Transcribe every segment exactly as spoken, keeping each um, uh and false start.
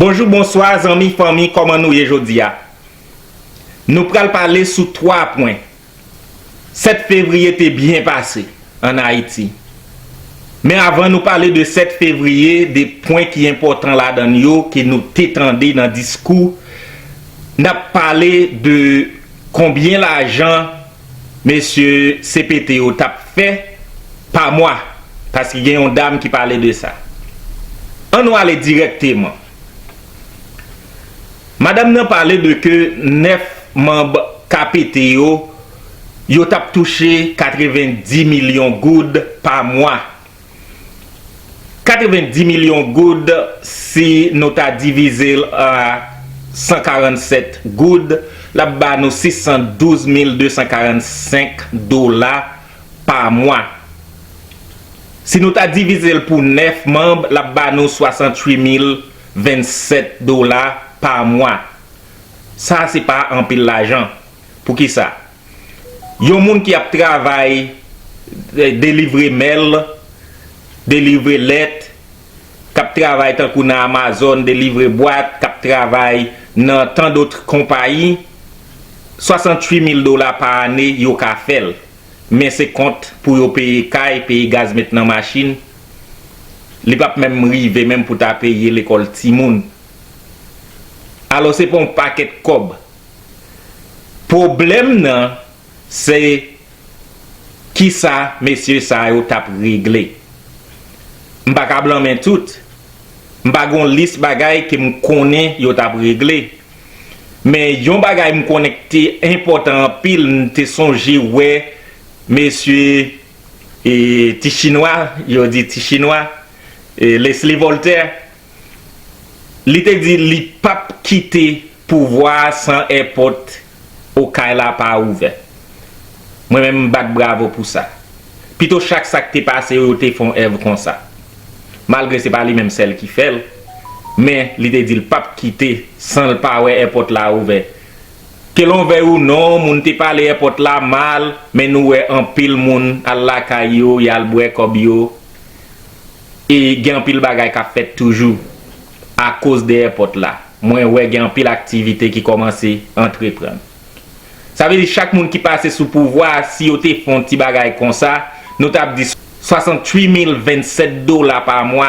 Bonjou, bonswa, zanmi, fanmi, kòman nou ye jodi a? Nou pral pale sou twa pwen. Sèt fevriye te byen pase ann Ayiti. Men avan nou pale de sèt fevriye, de pwen ki enpòtan ladan l yo ke nou te tande nan diskou, n ap pale de konbyen lajan mesye C P T yo t ap fè pa mwa, paske gen yon dam ki pale de sa. Ann nou ale dirèkteman. Madanm nan pale de ke nèf manm K P T yo, yo t ap touche katrevendi milyon goud pa mwa. Katrevendi milyon goud, si nou ta divize l a san karannsèt goud, l ap ba nou sis san douz mil de san karannsenk dola pa mwa. Si nou ta divize l pou nèf manm, l ap ba nou swasanntuit mil vennsèt dola pa mwa. Sa se pa anpil lajan. Poukisa? Yon moun ki ap travay, eh, delivre mèl, delivre lèt, k ap travay tankou nan Amazon, delivre bwat, k ap travay nan tan dòt konpayi, swasanntuit mil dola pa ane, yo ka fè l. Men se kont pou yo peye kay, peye gaz, met nan machin. Li p ap menm rive menm pou ta peye lekòl timoun. Alò, se pa yon pakèt kòb. Pwoblèm nan, se kisa mesye sa yo t ap regle. M pa ka blanmen tout. M pa gon lis bagay ke m konnen yo t ap regle. Men yon bagay m konnen ki te enpòtan anpil, m te sonje wè mesye, e, ti chinwa, yo di ti chinwa, e, Leslie Voltaire, li te di li p ap kite pouvwa a san èpòt Okay la pa ouvè. Mwen menm, m bat bravo pou sa. Pito chak sa k te pase yo, yo te fè yon èv konsa. Malgre se pa li menm sèl ki fè l, men li te di l p ap kite san l pa wè èpòt la ouvè. Ke l ouvè ou non, moun te pale èpòt la mal, men nou wè anpil moun al lakay yo, y al bwè kòb yo, e gen anpil bagay k ap fèt toujou akoz de èpòt la. Mwen wè gen anpil aktivite ki kòmanse antreprann. Sa vle di chak moun ki pase sou pouvwa a, si yo te fè yon ti bagay konsa, nou t ap di swasanntuit mil vennsèt dola pa mwa,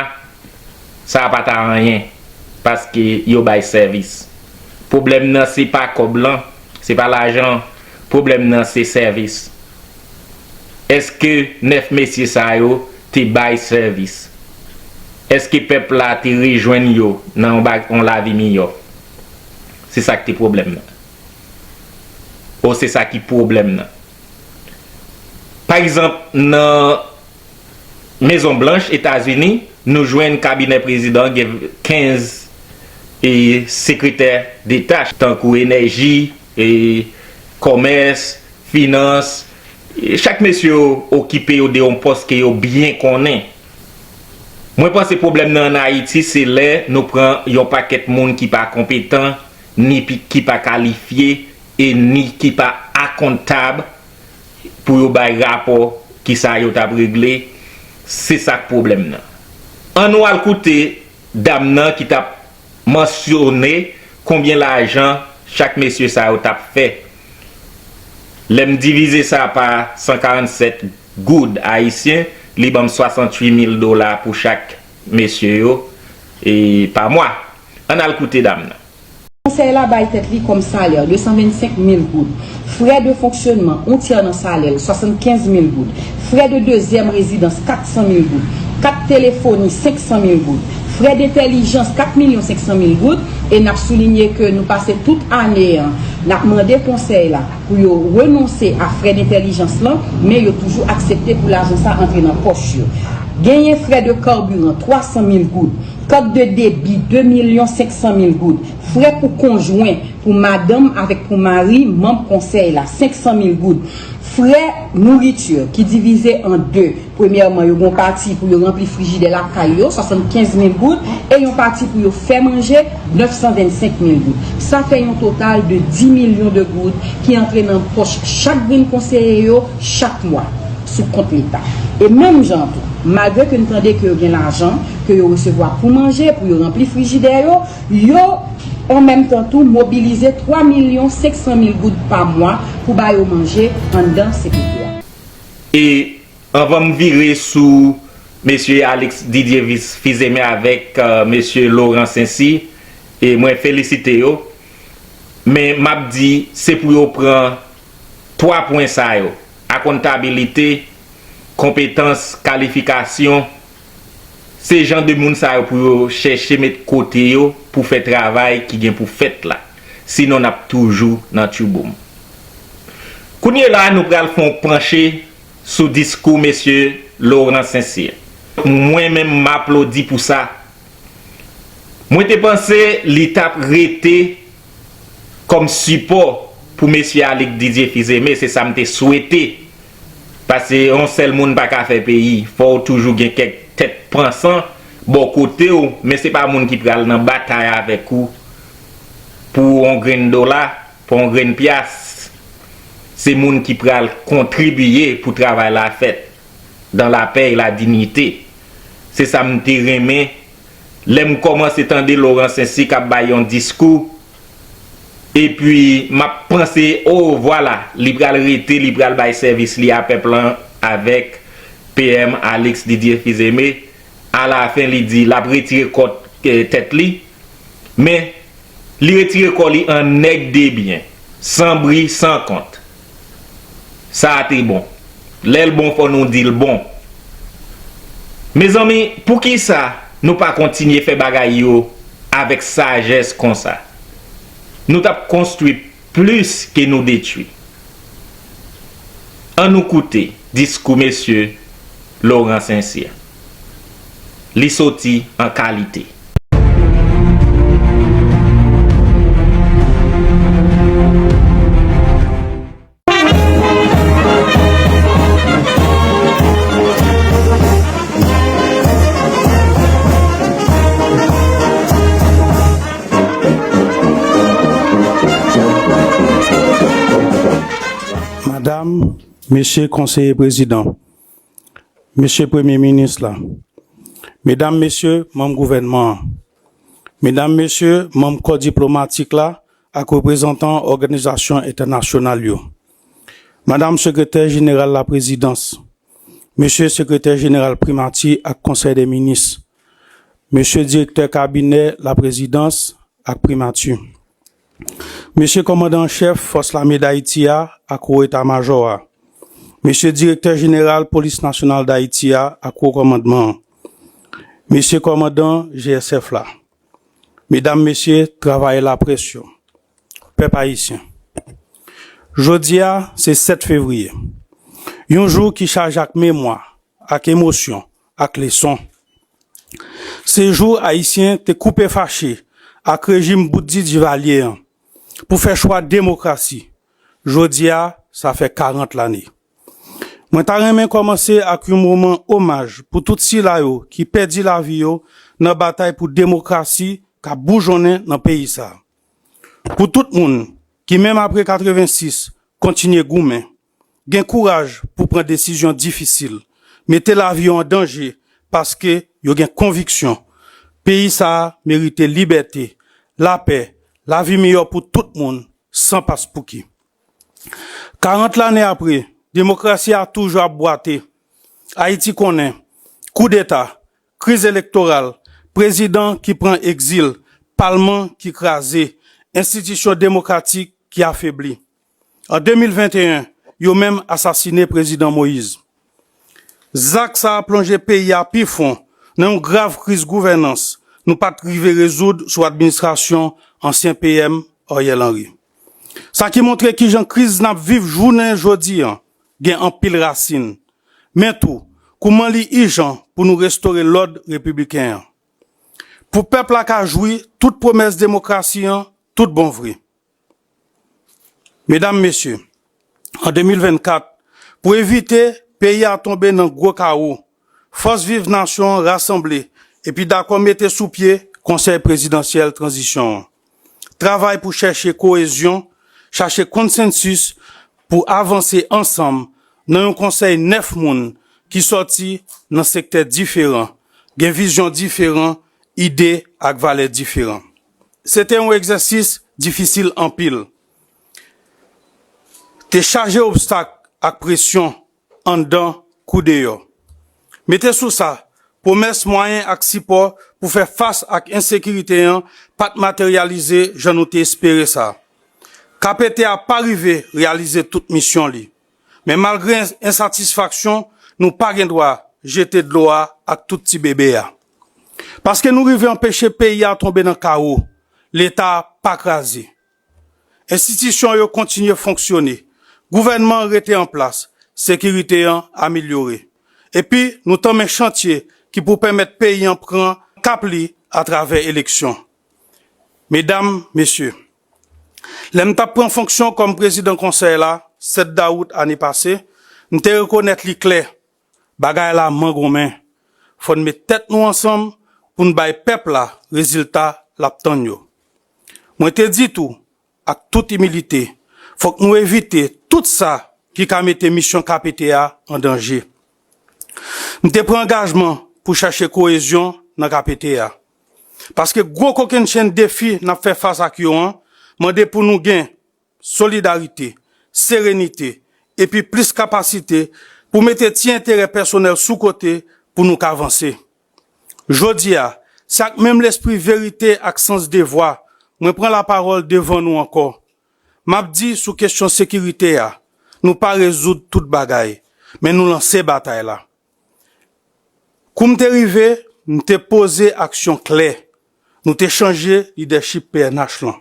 sa pa ta anyen, paske yo bay sèvis. Pwoblèm nan se pa kòb lan, se pa lajan, pwoblèm nan se sèvis. Èske nèf mesye sa yo te bay sèvis? Èske pèp la te rejwenn yo nan yon bag-, yon lavi miyò? Se sa k te pwoblèm nan. O, se sa ki pwoblèm nan. Pa egzanp, nan Mezon Blanch, Etazini, nou jwenn kabinè prezidan gen kenz, e, sekretè deta, tankou enèji, e, kòmès, finans. E, chak mesye yo okipe yo de yon pòs ke yo byen konnen. Mwen panse pwoblèm nan ann Ayiti, se lè nou pran yon pakèt moun ki pa konpetan, ni pi-, ki pa kalifye, e ni ki pa akontab pou yo bay rapò kisa yo t ap regle. Se sa k pwoblèm nan. Ann nou al koute dam nan ki t ap mansyone konbyen lajan chak mesye sa yo t ap fè. Lè m divize sa pa san karannsèt goud ayisyen, li ban m swasanntuit mil dola pou chak mesye yo, e, pa mwa. Ann al koute dam nan. Konsèy la bay tèt li kòm salè de san vennsenk mil goud, frè de fonksyònman, yon tyè nan salè l, swasannkenz mil goud, frè de dezyèm rezidans, kat san mil goud, kat telefoni, senk san mil goud, frè dentèlijans, kat milyon senk san mil goud, e n ap soulinye ke nou pase tout ane an, n ap mande konsèy la pou yo renonse a frè dentèlijans lan, men yo toujou aksepte pou lajan sa antre nan pòch yo. Genyen frè de kabiran, twa san mil goud, kat de debi, de milyon senk san mil goud, frè pou konjwen, pou madanm avèk pou mari manm konsèy la, senk san mil goud, frè nouriti ki divize an de, premyèman, yo gen yon pati pou yo ranpli frijidè lakay yo, swasannkenz mil goud, e yon pati pou yo fè manje, nèf san vennsenk mil goud. Sa fè yon total de dis milyon de goud ki antre nan pòch chak grenn konseye yo chak mwa, sou kont Leta. E menm jan tou, Malgre ke n tande ke yo gen lajan, ke yo resevwa pou manje, pou yo ranpli frijidè yo, yo, an menm tan tou, mobilize twa milyon senk san mil goud pa mwa pou ba yo manje anndan C P P a. E anvan m vire sou mesye Alex Didier Vis-, Fils-Aimé avèk, euh, mesye Laurent Saint-Cyr, e mwen felisite yo. Men m ap di, se pou yo pran twa pwen sa yo, akontabilite, konpetans, kalifikasyon. Se jan de moun sa yo pou yo chèche met kote yo pou fè travay ki gen pou fèt la. Sinon, n ap toujou nan tchouboum. Kounye la, nou pral fè yon panche sou diskou mesye Laurent Saint-Cyr. Mwen menm, m aplodi pou sa. Mwen te panse li t ap rete kòm sipò pou mesye Alex Didier Fils-Aimé, se sa m te swete. Paske yon sèl moun pa ka fè peyi, fò w toujou gen kèk tèt pansan bò kote w, men se pa moun ki pral nan batay avèk ou pou yon grenn dola, pou yon grenn pyas. Se moun ki pral kontribiye pou travay la fèt dans la paix et la dignité. Se sa m te renmen lè m kòmanse tande Laurent Saint-Cyr k ap bay yon diskou, epi m ap panse, o, vwala, li pral rete, li pral bay sèvis li a pèp lan avèk P M Alex Didier Fils-Aimé. Alafen, li di l ap retire kò, eh, tèt li, men li retire kò li an nèg de byen, san bri, san kont. Sa a te bon. Lè l bon, fò nou di l bon. Mezanmi, poukisa nou pa kontinye fè bagay yo avèk sajès konsa? Nou t ap konstwi plis ke nou detwi. Ann nou koute diskou mesye Laurent Saint-Cyr. Li soti an kalite. Madanm, mesye konseye prezidan, mesye premye minis la, medam, mesye manm gouvènman an, medam, mesye manm kò diplomatik la ak reprezantan òganizasyon entènasyonal yo, madam sekretè jeneral laprezidans, mesye sekretè jeneral primati ak konsèy de minis, mesye direktè kabinè laprezidans ak primati, mesye kòmandan an chèf Fòs Lame Dayiti a ak Wo Eta Majò a, mesye direktè jeneral Polis Nasyonal Dayiti a ak Wo Kòmandman an, mesye kòmandan G S F la, medam, mesye travayè laprès yo, pèp ayisyen. Jodi a, se sèt fevriye, yon jou ki chaje ak memwa, ak emosyon, ak leson. Se jou Ayisyen te koupe fache ak rejim boutdi Divalye an pou fè chwa demokrasi. Jodi a, sa fè karant lane. Mwen ta renmen kòmanse ak yon moman omaj pou tout sila yo ki pèdi lavi yo nan batay pou demokrasi k ap boujonnen nan peyi sa a. Pou tout moun ki, menm apre katrevensis, kontinye goumen, gen kouraj pou pran desizyon difisil, mete lavi yo an danje paske yo gen konviksyon peyi sa a merite libète, lapè, lavi miyò pou tout moun, san paspouki. Karant lane apre, demokrasi a toujou ap bwate. Ayiti konnen koudeta, kriz elektoral, prezidan ki pran egzil, palman ki kraze, enstitisyon demokratik ki afebli. An de mil venteyen, yo menm asasine prezidan Moyiz. Zak sa a plonje peyi a pi fon nan yon grav kriz gouvènans nou pa t rive rezoud sou administrasyon ansyen P M Ariel Henry. Sa ki montre kijan kriz n ap viv jounen jodi an gen anpil rasin, men tou kouman li ijan pou nou restore lòd repibliken an. Pou pèp la ka jwi tout pwomès demokrasi an tout bon vre. Medam, mesye, an de mil vennkat, pou evite peyi a tonbe nan gwo kawo, Fòs Viv Nasyon an rasanble epi dakò mete sou pye Konsèy Prezidansyèl Tranzisyon an. Travay pou chèche koyezyon, chache konsensis pou avanse ansanm nan yon konsèy nèf moun ki sòti nan sektè diferan, gen vizyon diferan, ide ak valè diferan. Se te yon egzèsis difisil anpil. Te chaje obstak ak presyon anndan kou deyò. Mete sou sa, pwomès, mwayen ak sipò pou fè fas ak ensekirite an pa t materyalize jan nou te espere sa. K P T a pa rive reyalize tout misyon li. Men malgre ensatisfaksyon, nou pa gen dwa jete dlo a ak tout ti bebe a. Paske nou rive anpeche peyi a tonbe nan kawo, Leta a pa kraze. Enstitisyon yo kontinye fonksyone. Gouvènman an rete an plas. Sekirite an amelyore. Epi, nou tanmen chantye ki pou pèmèt peyi an pran kap li atravè eleksyon. Medam, mesye, lè m t ap pran fonksyon kòm prezidan konsèy la, sèt dawout ane pase, m te rekonèt li klè, bagay la mangonmen. Fò n met tèt nou ansanm pou n bay pèp la rezilta l ap tann yo. Mwen te di tou, ak tout imilite, fòk nou evite tout sa ki ka mete misyon K P T a an danje. M te pran angajman pou chache koyezyon nan K P T a. Paske gwo kokennchenn defi n ap fè fas ak yo an mande pou nou gen solidarite, serenite, epi plis kapasite pou mete ti enterè pèsonèl sou kote pou nou ka vanse. Jodi a, se ak menm lespri verite ak sans devwa mwen pran lapawòl devan nou ankò. M ap di sou kesyon sekirite a, nou pa rezoud tout bagay, men nou lanse batay la. Kou m te rive, m te poze aksyon klè. Nou te chanje lidèchip P N H lan.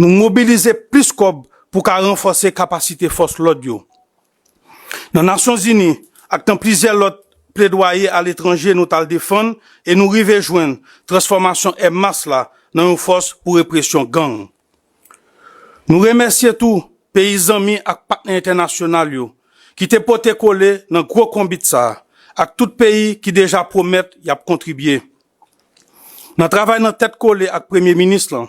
Nou mobilize plis kòb pou ka ranfòse kapasite fòs lòd yo. Nan Nasyonzini ak nan plizyè lòt pledwaye aletranje nou t al defann e nou rive jwenn transfòmasyon M M A S la nan yon fòs pou represyon gang. Nou remèsye tou peyi zanmi ak patnè entènasyonal yo ki te pote kole nan gwo konbit sa a, ak tout peyi ki deja pwomèt y ap kontribye. Nan travay nan tèt kole ak Premye Minis lan,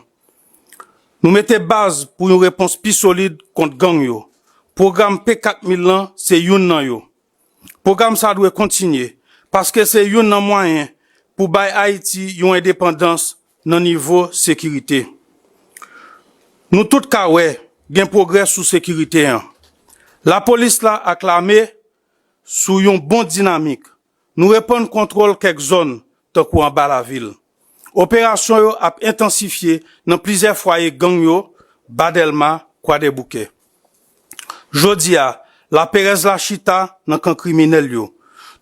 nou mete baz pou yon repons pi solid kont gang yo. Pwogram P kat mil lan se youn nan yo. Pwogram sa dwe kontinye, paske se youn nan mwayen pou bay Ayiti yon endepandans nan nivo sekirite. Nou tout ka wè gen pwogrè sou sekirite an. Lapolis la ak lame sou yon bon dinamik. Nou reprann kontwòl kèk zòn, tankou anba lavil. Operasyon yo ap entansifye nan plizyè fwaye gang yo, Ba Dèlma, Kwadèboukè. Jodi a, laperèz la chita nan kan kriminèl yo.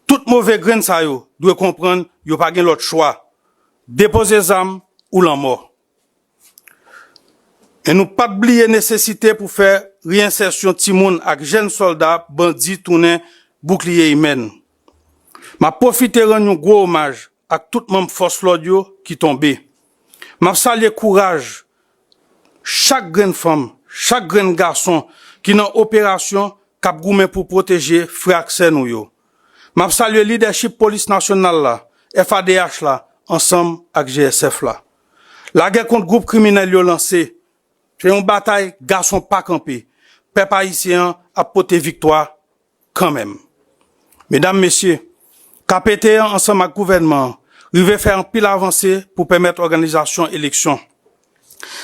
Tout move grenn sa yo dwe konprann yo pa gen lòt chwa. Depoze zam ou lanmò. E nou p ap bliye nesesite pou fè reyensèsyon timoun ak jèn sòlda bandi tounen boukliye imèn. M ap pwofite rann yon gwo omaj ak tout manm fòs lòd yo ki tonbe. M ap salye kouraj chak grenn fanm, chak grenn gason ki nan operasyon k ap goumen pou pwoteje frè ak sè nou yo. M ap salye lidèchip Polis Nasyonal la, F A D H la, ansanm ak G S F la. Lagè kont gwoup kriminèl yo lanse. Se yon batay gason pa kanpe. Pèp ayisyen an ap pote viktwa kanmenm. Medam, mesye, K P T an ansanm ak gouvènman an rive fè anpil avanse pou pèmèt òganizasyon eleksyon.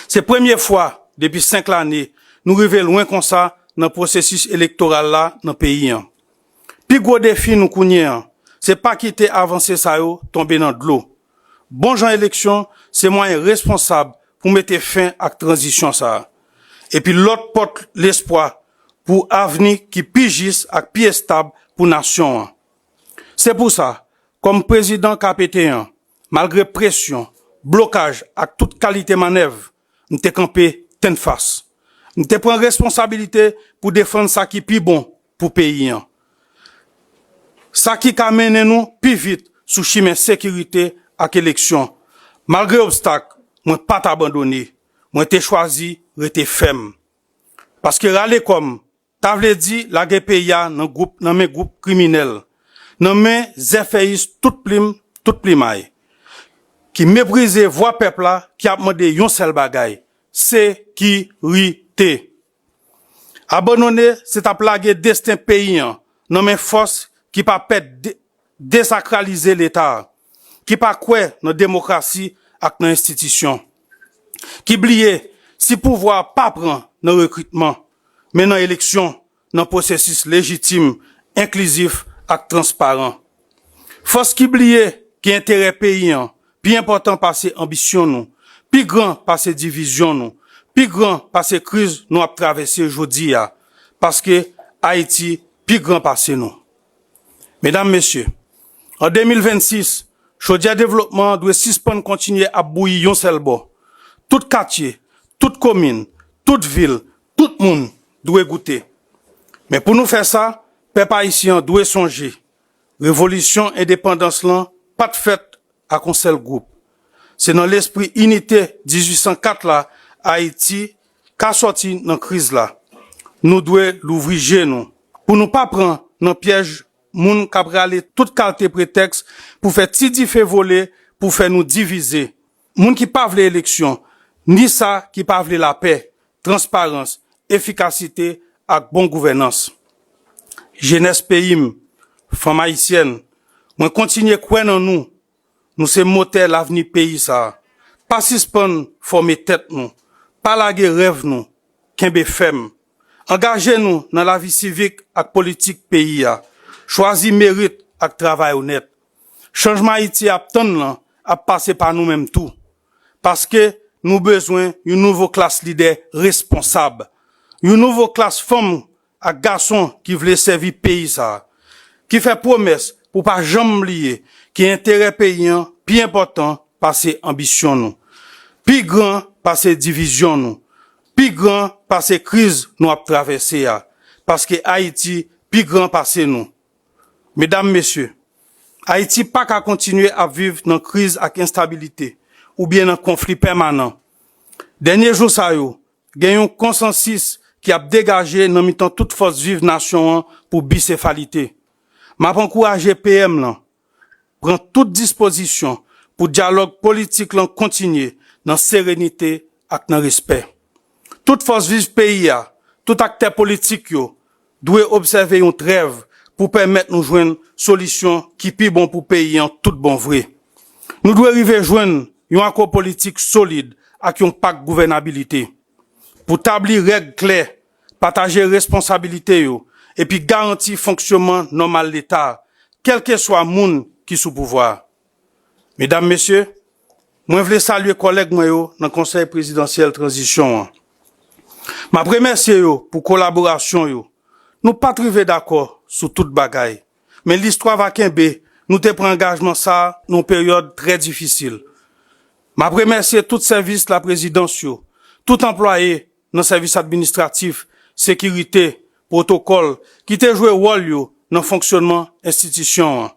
Se premye fwa depi senk lane nou rive lwen konsa nan pwosesis elektoral la nan peyi an. Pi gwo defi nou kounye an, se pa kite avanse sa yo tonbe nan dlo. Bon jan eleksyon se mwayen responsab pou mete fen ak tranzisyon sa a. Epi lòt pòt lespwa pou avni ki pi jis ak pi estab pou nasyon an. Se pou sa, kòm prezidan K P T an, malgre presyon, blokaj ak tout kalite mannèv, m te kanpe tennfas. M te pran responsabilite pou defann sa ki pi bon pou peyi an. Sa ki ka mennen nou pi vit sou chimen sekirite ak eleksyon. Malgre obstak, mwen pa t abandone. Mwen te chwazi rete fèm. Paske rale kò m ta vle di lage peyi a nan gwoup, nan men gwoup kriminèl, nan men zèfèyis tout plim, tout plimay, ki meprize vwa pèp la, ki ap mande yon sèl bagay, sekirite. Abandone, se t ap lage desten peyi an nan men fòs ki pa pè de- desakralize Leta a, ki pa kwè nan demokrasi ak nan enstitisyon, ki bliye si pouvwa a pa pran nan rekritman, men nan eleksyon, nan pwosesis lejitim, enklizif ak transparan. Fòs ki bliye ki enterè peyi an pi enpòtan pase anbisyon nou, pi gran pase divizyon nou, pi gran pase kriz nou ap travèse jodi a, paske Ayiti pi gran pase nou. Medam, mesye, an de mil vennsis, chodyè devlopman an dwe sispann kontinye ap bouyi yon sèl bò. Tout katye, tout komin, tout vil, tout moun dwe goute. Men pou nou fè sa, pèp ayisyen an dwe sonje, revolisyon endepandans lan pa t fèt ak yon sèl gwoup. Se nan lespri inite dizuit san kat la Ayiti ka sòti nan kriz la. Nou dwe louvri je nou pou nou pa pran nan pyèj moun k ap rale tout kalte pretèks pou fè ti dife vole, pou fè nou divize. Moun ki pa vle eleksyon, ni sa ki pa vle lapè, transparans, efikasite ak bon gouvènans. Jenès peyi m, fanm ayisyèn, mwen kontinye kwè nan nou. Nou se motè lavni peyi sa a. Pa sispann fòme tèt nou. Pa lage rèv nou. Kenbe fèm. Angaje nou nan lavi sivik ak politik peyi a. Chwazi merit ak travay onèt. Chanjman Ayiti ap tann lan ap pase pa nou menm tou. Paske nou bezwen yon nouvo klas lidè responsab, yon nouvo klas fanm ak gason ki vle sèvi peyi sa a, ki fè pwomès pou pa janm bliye ke enterè peyi an pi enpòtan pase anbisyon nou, pi gran pase divizyon nou, pi gran pase kriz nou ap travèse a, paske Ayiti pi gran pase nou. Medam, mesye, Ayiti pa ka kontinye ap viv nan kriz ak enstabilite oubyen nan konfli pèmanan. Dènye jou sa yo, gen yon konsansis ki ap degaje nan mitan tout fòs viv nasyon an pou bisefalite. M ap ankouraje P M lan pran tout dispozisyon pou dyalòg politik lan kontinye nan serenite ak nan respè. Tout fòs viv peyi a, tout aktè politik yo dwe obsève yon trèv pou pèmèt nou jwenn solisyon ki pi bon pou peyi an tout bon vre. Nou dwe rive jwenn yon akò politik solid ak yon pak gouvènabilite pou tabli règ klè, pataje responsabilite yo, epi garanti fonksyonman nòmal Leta a, kèlkeswa moun ki sou pouvwa a. Medam, mesye, mwen vle salye kòlèg mwen yo nan Konsèy Prezidansyèl Tranzisyon an. M ap remèsye yo pou kolaborasyon yo. Nou pa t rive dakò sou tout bagay, men listwa va kenbe nou te pran angajman sa a nan yon peryòd trè difisil. M ap remèsye tout sèvis laprezidans yo, tout anplwaye nan sèvis administratif, sekirite, pwotokòl, ki te jwe wòl yo nan fonksyonman enstitisyon an.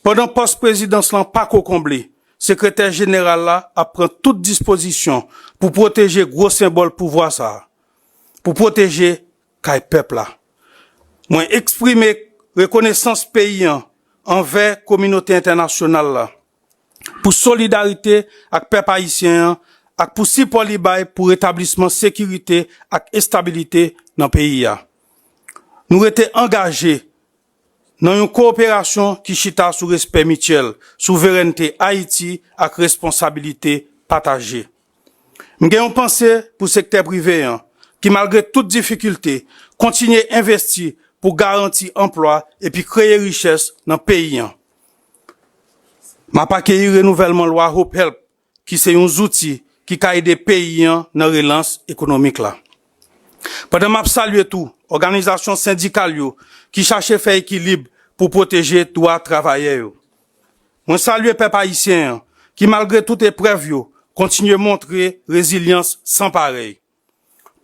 Pandan pòs prezidans lan pako konble, sekretè jeneral la ap pran tout dispozisyon pou pwoteje gwo senbòl pouvwa sa a, pou pwoteje kay pèp la. Mwen eksprime rekonesans peyi an anvè kominote entènasyonal la pou solidarite ak pèp ayisyen an ak pou sipò li bay pou retablisman sekirite ak estabilite nan peyi a. Nou rete angaje nan yon kowoperasyon ki chita sou respè mityèl, souverènte Ayiti ak responsabilite pataje. M gen yon panse pou sektè prive an, ki malgre tout difikilte, kontinye envesti pou garanti anplwa epi kreye richès nan peyi an. M ap akeyi renouvèlman lwa Hope Help, ki se yon zouti ki ka ede peyi an nan relans ekonomik la. Pandan m ap salye tou òganizasyon sendikal yo ki chache fè ekilib pou pwoteje dwa travayè yo. Mwen salye pèp ayisyen an, ki malgre tout eprèv yo, kontinye montre rezilyans san parèy.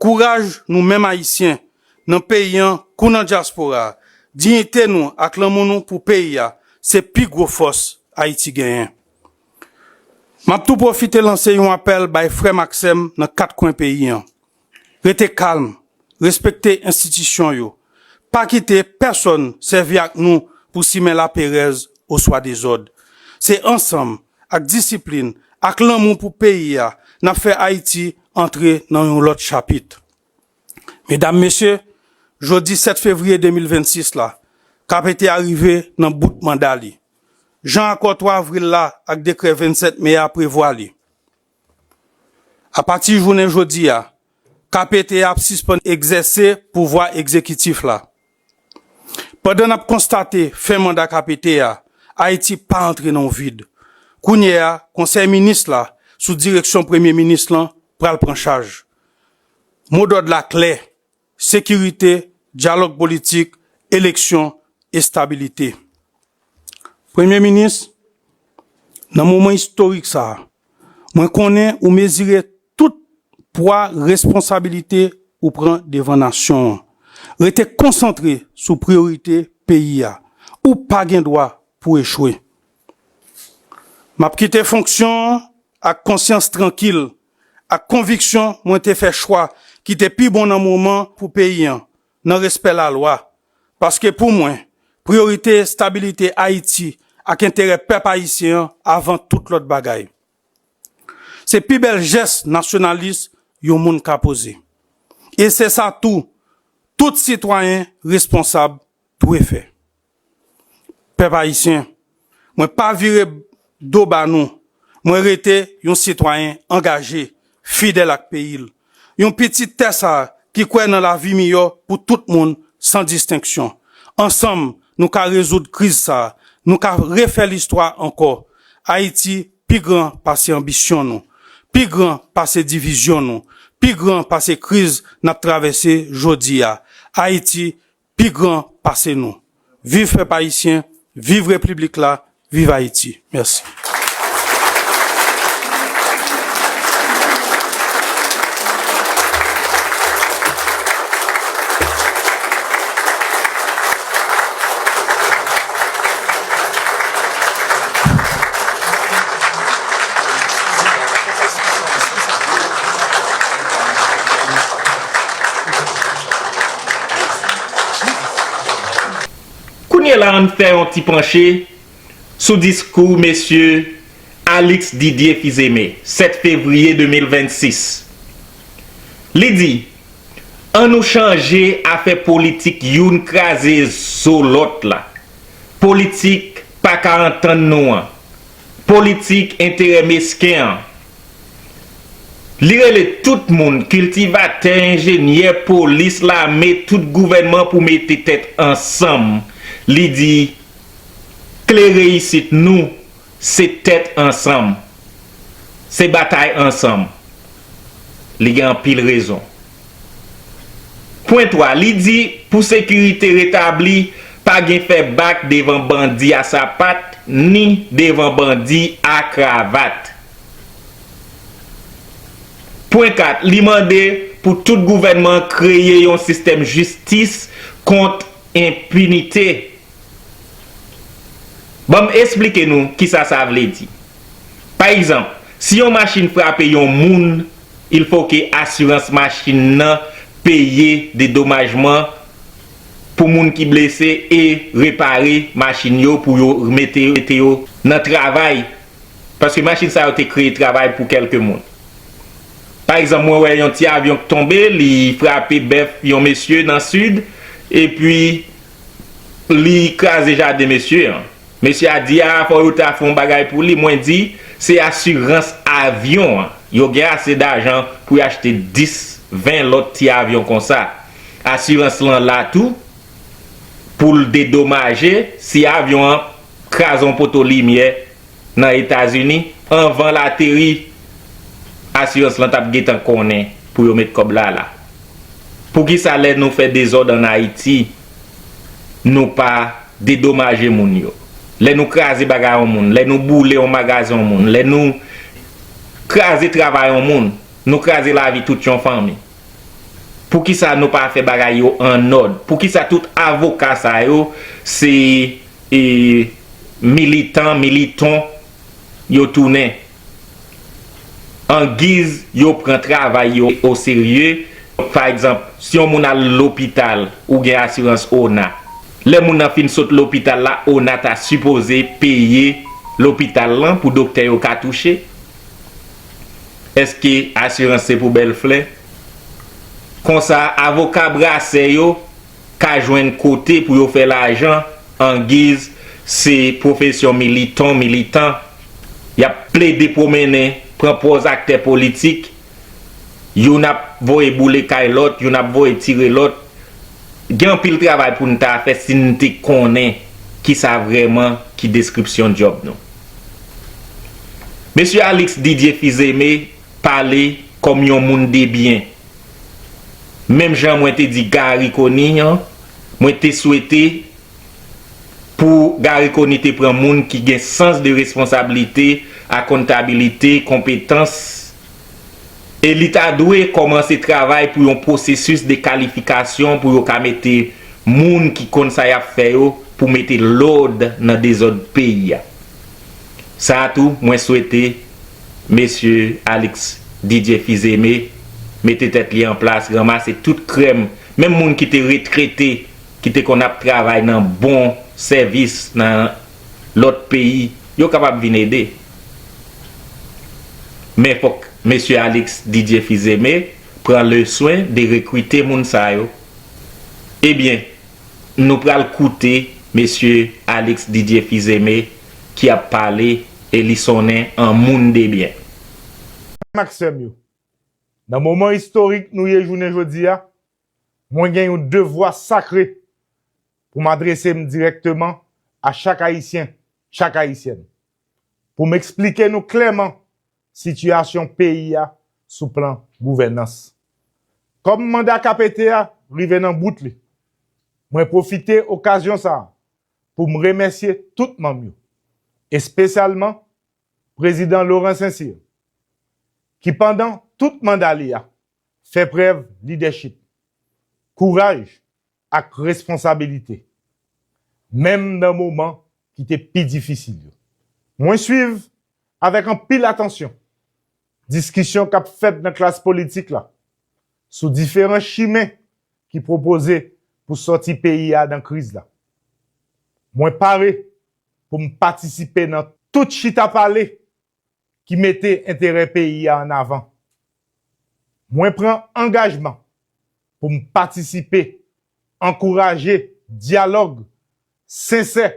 Kouraj nou menm Ayisyen, nan peyi an kou nan dyaspora a, diyite nou ak lanmou nou pou peyi a, se pi gwo fòs Ayiti genyen. M ap tou pwofite lanse yon apèl bay frè m ak sè m nan kat kwen peyi an. Rete kalm, respekte enstitisyon yo. Pa kite pèsonn sèvi ak nou pou simen laperèz oswa dezòd. Se ansanm, ak disiplin, ak lanmou pou peyi a, n ap fè Ayiti antre nan yon lòt chapit. Medam, mesye, jodi sèt fevriye de mil vennsis la, K P T a rive nan bout manda li, jan akò twa avril la ak dekrè vennsèt me a prevwa li. Apati jounen jodi a, K P T a ap sispann egzèse pouvwa egzekitif la. Pandan n ap konstate fen manda K P T a, Ayiti pa antre nan yon vid. Kounye a, Konsèy Minis la, sou direksyon Premye Minis lan, pral pran chaj. Modòd la klè: sekirite, dyalòg politik, eleksyon, estabilite. Premye Minis, nan moman istorik sa a, mwen konnen ou mezire tout pwa responsabilite ou pran devan nasyon an. Rete konsantre sou priyorite peyi a. Ou pa gen dwa pou echwe. M ap kite fonksyon an ak konsyans trankil, ak konviksyon mwen te fè chwa ki te pi bon nan moman pou peyi an, nan respè lalwa. Paske pou mwen, priyorite estabilite Ayiti ak enterè pèp ayisyen an avan tout lòt bagay. Se pi bèl jès nasyonalis yon moun ka poze. E se sa tou, tout sitwayen responsab dwe fè. Pèp ayisyen, mwen pa vire do ba nou. Mwen rete yon sitwayen angaje, fidèl ak peyi l. Yon pitit tè sa a ki kwè nan lavi miyò pou tout moun, san distenksyon. Ansanm, nou ka rezoud kriz sa a. Nou ka refè listwa ankò. Ayiti pi gran pase anbisyon nou, pi gran pase divizyon nou, pi gran pase kriz n ap travèse jodi a. Ayiti pi gran pase nou. Viv pèp ayisyen, viv repiblik la, viv Ayiti. Mèsi. Kounye la, ann fè yon ti panche sou diskou mesye Alix Didier Fils-Aimé, sèt fevriye de mil vennsis. Li di, ann nou chanje afè politik youn kraze zo lòt la. Politik pa ka antann nou an. Politik enterè mesken an. Li rele tout moun, kiltivatè, enjenyè, polis, lame, tout gouvènman pou mete tèt ansanm. Li di, kle reyisit nou, se tèt ansanm. Se batay ansanm. Li gen anpil rezon. Pwen twa, li di, pou sekirite retabli, pa gen fè bak devan bandi a sapat, ni devan bandi a kravat. Pwen kat, li mande pou tout gouvènman kreye yon sistèm jistis kont enpinite. Ban m esplike nou kisa sa vle di. Pa egzanp, si yon machin frape yon moun, il fo ke asirans machin nan peye dedomajman pou moun ki blese e repare machin yo pou yo mete, mete yo nan travay. Paske machin sa yo te kreye travay pou kèlke moun. Pa egzanp, mwen wè yon ti avyon k tonbe, li frape bèf yon mesye nan Sid, epi li kraze jaden mesye an. Mesye a di, a, fò yo ta fè yon bagay pou li. Mwen di, se asirans avyon an. Yo gen ase dajan pou y achte dis, ven lòt ti avyon konsa. Asirans lan la tou pou l dedomaje si avyon an kraze yon poto limyè nan Etazini, anvan l ateri, asirans lan t ap gentan konnen pou yo met kòb la la. Poukisa lè nou fè dezòd ann Ayiti, nou pa dedomaje moun yo? Lè nou kraze bagay yon moun, lè nou boule yon magazen yon moun, lè nou kraze travay yon moun, nou kraze lavi tout yon fanmi. Poukisa nou pa fè bagay yo an òd? Poukisa tout avoka sa yo se, e, militan, militon yo tounen? Angiz yo pran travay yo oserye, pa egzanp, si yon moun al lopital ou gen asirans ona, lè moun nan fin sot lopital la, ona ta sipoze peye lopital lan pou doktè yo ka touche? Èske asirans se pou bèl flè? Konsa, avoka brasè yo ka jwenn kote pou yo fè lajan angiz se pwofesyon militon, militan. Y ap plede pwomennen, pran pòz aktè politik. Youn ap voye boule kay lòt, youn ap voye tire lòt. Gen anpil travay pou n ta fè si n te konnen kisa vrèman ki deskripsyon djòb nou. Mesye Alix Didier Fils-Aimé pale kòm yon moun de byen. Menm jan mwen te di Garry Conille an, mwen te swete pou Garry Conille te pran moun ki gen sans de responsablite, akontabilite, konpetans, e li ta dwe kòmanse travay pou yon pwosesis de kalifikasyon pou yo ka mete moun ki konn sa y ap fè yo pou mete lòd nan dezòd peyi a. Sa a tou, mwen swete mesye Alix Didier Fils-Aimé mete tèt li an plas, ranmase tout krèm, menm moun ki te retrete, ki te konn ap travay nan bon sèvis nan lòt peyi, yo kapab vin ede. Men fòk mesye Alix Didier Fils-Aimé pran leswen de rekrite moun sa yo. Ebyen, nou pral koute mesye Alix Didier Fils-Aimé ki ap pale e li sonnen an moun de byen. Frè m ak sè m yo, nan moman istorik nou ye jounen jodi a, mwen gen yon devwa sakre pou m adrese m dirèkteman a chak Ayisyen, chak Ayisyèn, pou m eksplike nou klèman sitiyasyon peyi a sou plan gouvènans. Kòm manda K P T a rive nan bout li, mwen pwofite okazyon sa a pou m remèsye tout manm yo, espesyalman Prezidan Laurent Saint-Cyr, ki pandan tout manda li a fè prèv lidèchip, kouraj ak responsabilite, menm nan moman ki te pi difisil yo. Mwen swiv avèk anpil atansyon diskisyon k ap fèt nan klas politik la sou diferan chimen ki pwopoze pou sòti peyi a nan kriz la. Mwen pare pou m patisipe nan tout chita pale ki mete enterè peyi a an avan. Mwen pran angajman pou m patisipe, ankouraje dyalòg sensè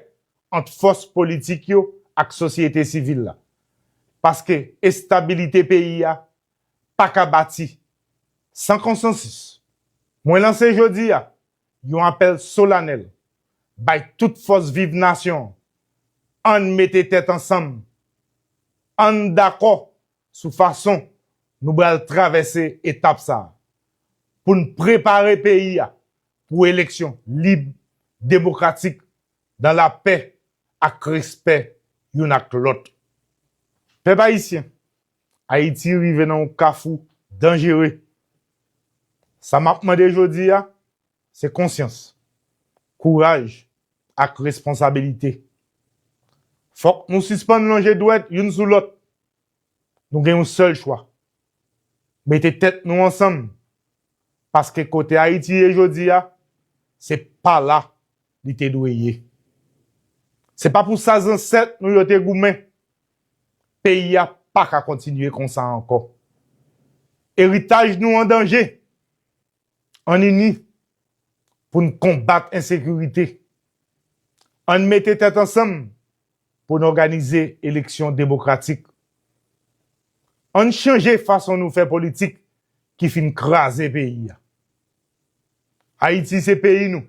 ant fòs politik yo ak sosyete sivil la, paske estabilite peyi a pa ka bati san konsansis. Mwen lanse jodi a yon apèl solanèl bay tout fòs viv nasyon an. Ann mete tèt ansanm, ann dakò sou fason nou pral travèse etap sa a pou n prepare peyi a pou eleksyon lib, demokratik, dan lapè ak respè youn ak lòt. Pèp ayisyen, Ayiti rive nan yon kafou danjere. Sa m ap mande jodi a, se konsyans, kouraj ak responsabilite. Fòk nou sispann lonje dwèt youn sou lòt. Nou gen yon sèl chwa, mete tèt nou ansanm, paske kote Ayiti ye jodi a, se pa la li te dwe ye. Se pa pou sa zansèt nou yo te goumen. Peyi a pa ka kontinye konsa ankò. Eritaj nou an danje. Ann ini pou n konbat ensekirite. Ann mete tèt ansanm pou n òganize eleksyon demokratik. Ann chanje fason nou fè politik ki fin kraze peyi a. Ayiti se peyi nou.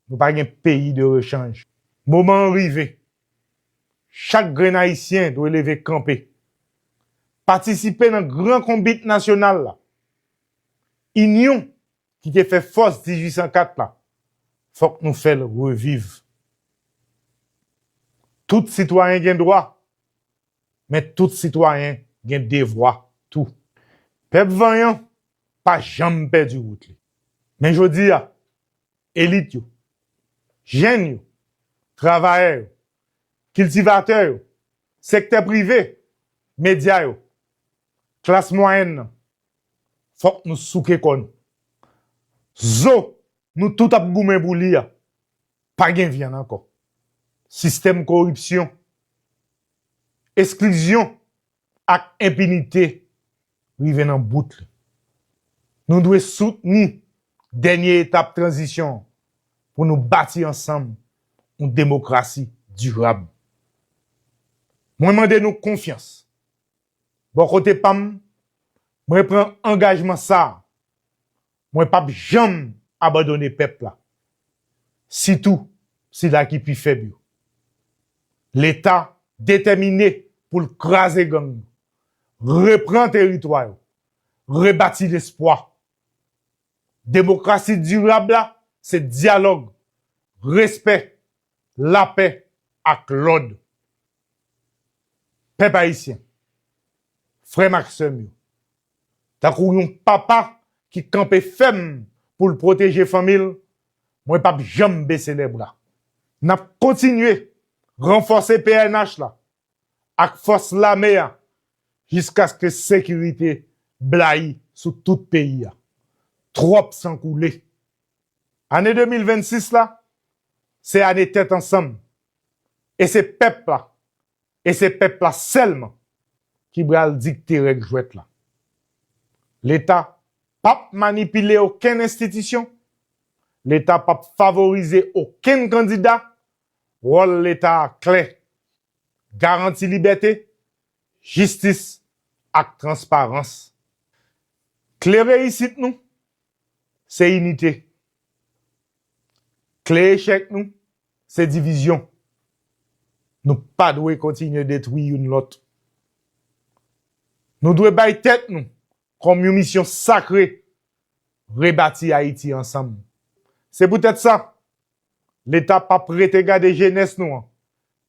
Nou pa gen peyi de rechanj. Moman an rive. Chak grenn Ayisyen dwe leve kanpe, patisipe nan gran konbit nasyonal la. Inyon ki te fè fòs dizuisan kat la, fòk nou fè l reviv. Tout sitwayen gen dwa, men tout sitwayen gen devwa tou. Pèp vanyan pa janm pèdi wout li. Men jodi a, elit yo, jèn yo, travayè yo, kiltivatè yo, sektè prive, medya yo, klas mwayèn nan, fòk nou souke kò nou. Zo nou tout ap goumen pou li a, pa gen vyann ankò. Sistèm koripsyon, eksklizyon ak enpinite rive nan bout li. Nou dwe soutni dènye etap tranzisyon an pou nou bati ansanm yon demokrasi dirab. Mwen mande nou konfyans. Bò kote pa m, mwen pran angajman sa a. Mwen p ap janm abandone pèp la, sitou sila ki pi fèb yo. Leta detèmine pou l kraze gang yo, repran teritwa yo, rebati lespwa. Demokrasi dirab la, se dyalòg, respè, lapè ak lòd. Pèp ayisyen, frè m ak sè m yo, tankou yon papa ki kanpe fèm pou l pwoteje fanmi l, mwen p ap janm bese lèbra. N ap kontinye ranfòse P N H la ak fòs lame a jiskaske sekirite blayi sou tout peyi a. Twòp san koule. Ane de mil vennsis la, se ane tèt ansanm. E se pèp la, e se pèp la sèlman ki pral dikte règ jwèt la. Leta p ap manipile okenn enstitisyon, Leta p ap favorize okenn kandida, wòl Leta a klè, garanti libète, jistis ak transparans. Kle reyisit nou, se inite. Kle echèk nou, se divizyon. Nou pa dwe kontinye detwi youn lòt. Nou dwe bay tèt nou kòm yon misyon sakre, rebati Ayiti ansanm. Se poutèt sa, Leta p ap rete gade jenès nou an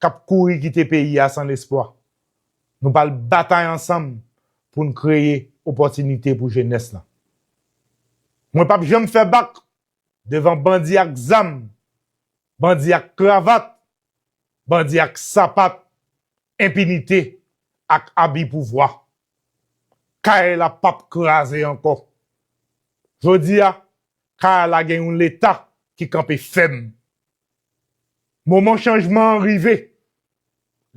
k ap kouri kite peyi a san lespwa. Nou pral batay ansanm pou n kreye opòtinite pou jenès la. Mwen p ap janm fè bak devan bandi ak zam, bandi ak kravat, bandi ak sapat, enpinite ak abi pouvwa. Kay la p ap kraze ankò. Jodi a, kay la gen yon Leta ki kanpe fèm. Moman chanjman an rive.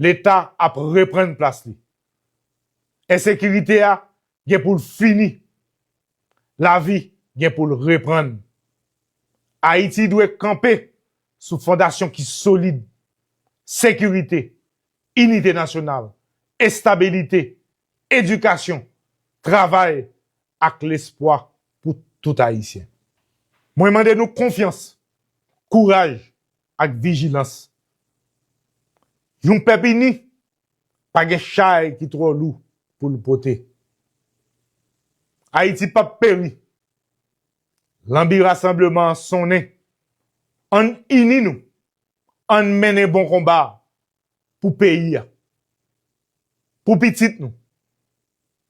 Leta ap reprann plas li. Ensekirite a gen pou l fini. Lavi gen pou l reprann. Ayiti dwe kanpe sou fondasyon ki solid, sekirite, inite nasyonal, estabilite, edikasyon, travay ak lespwa pou tout Ayisyen. Mwen mande nou konfyans, kouraj ak vijilans. Yon pèp ini pa gen chay ki twò lou pou l pote. Ayiti p ap peri. Lanbi rasanbleman an sonnen. Ann ini nou. Ann mennen bon konba a pou peyi a. Pou pitit nou.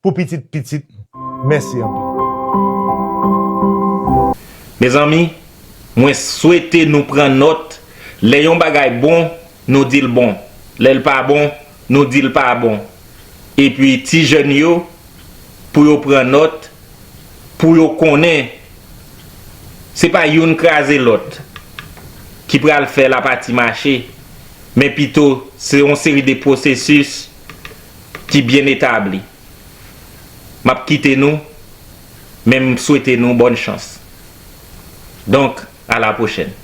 Pou pitit pitit nou. Mèsi anpil. Mezanmi, mwen swete nou pran nòt. Lè yon bagay bon, nou di l bon. Lè l pa bon, nou di l pa bon. Epi ti jèn yo, pou yo pran nòt, pou yo konnen se pa youn kraze lòt ki pral fè lapati mache, men pito se yon seri de pwosesis ki byen etabli. M ap kite nou, men m swete nou bòn chans. Donk, a la pwochèn.